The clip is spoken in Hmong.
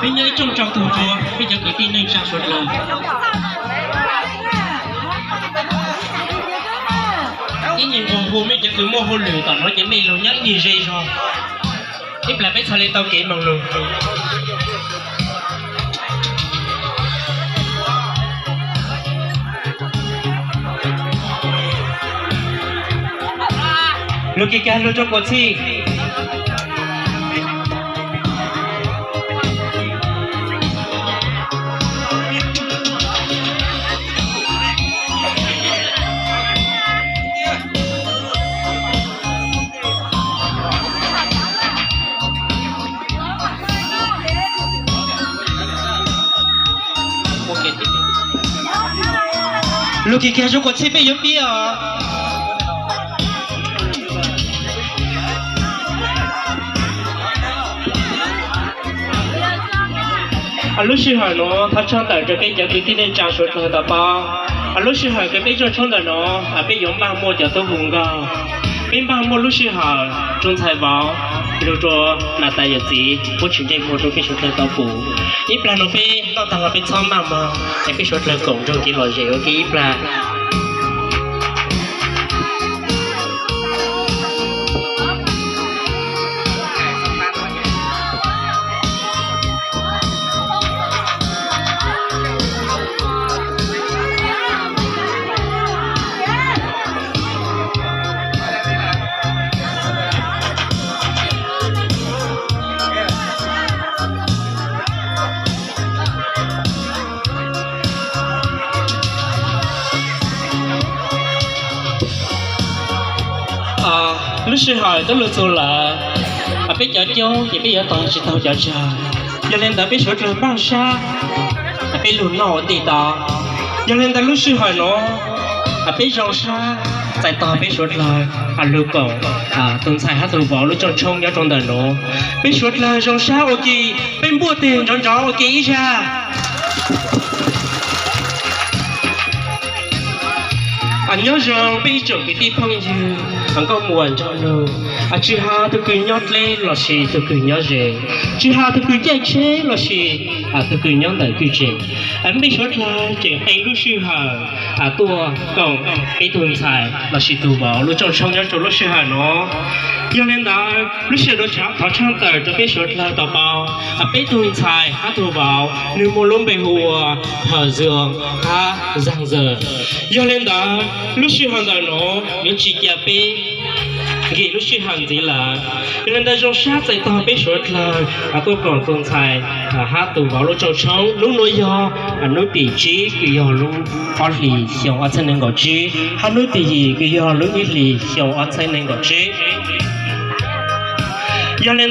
Peb nyob ib rooj tsaug tug rua peb cov kwv tij neej tsa suav dlawg. Ib nyuag nqua hu mej cov kws muaj hauj lwm tom nuav ces mej lug nyob ib nyuag ze zog, ib plag peb txhaj le tau kev moog lug. Lug kis kag lug rua kuas txhij. Lug kis kag rua kuas txhij peb yuav piab os. Lub sij hawm nuav thov tshaj tawm rua peb cov kwv tij neej tsa suav dlawg tau paub, lub sij hawm kws peb zaj tshoob ntawm nuav peb yuav npaj muaj cov tub hu nkauj, peb npaj muaj lub sij hawm rua ntxhais vauv lug rua nam tais yawm txiv puab tsis ntsej muag rua peb suav dlawg tau pum. Ib plag nuav peb noj taag los peb txhob maj moog es peb suav dlawg koom nrug kev lom zem ua ke ib plag. Lub sij hawm tuab lug txug lawm, peb cov coob ces peb yuav tos tsis tau cov tsawg. Yog le ntawd peb suav dlawg npaaj sab, peb lug noj ua ntej tau. Yog le ntawd lub sij hawm nuav peb zoo sab txais tog peb suav dlawg lug koom tug ntxhais hab tug vauv lub rooj tshoob nyob rua ntawm nuav. Peb suav dlawg zoo sab ua ke, peb npuaj teg nrov nrov ua ke ib zag. Nyob zoo peb ib tsoom kwv tij phooj ywg, nkauj muam nraug nug, tsis has tug kws nyob dleb lossis tug kws nyob ze, tsis has tug kws caij tsheb lossis tug kws nyob ntawm kwj tseem, peb suav dlawg tseem qee lub sij hawm tuaj koom peb tug ntxhais lossis tug vauv lub rooj tshoob nyob rua lub sij hawm nuav. Yog le ntawd lub sij hawm nuav thov tshaj tawm rua peb suav dlawg tau paub, peb tug ntxhais hab tug vauv nwg muaj lub npe hu ua Hawm Zag hab Zag Zawg. Yog le ntawd lub sij hawm ntawm nuav yuav tsis ca peb nkim lub sij hawm ntxiv lawm. Yog le ntawd zoo sab txais tog peb suav dlawg tuaj koom tug ntxhais hab tug vauv lub rooj tshoob. Nub nuav yog nub tim tsib kws yog lub ob hlis xyoo ob txhiab nees nkaum tsib, hab nub tim yim kws yog lub ib hlis xyoo ob txhiab nees nkaum tsib. Yog le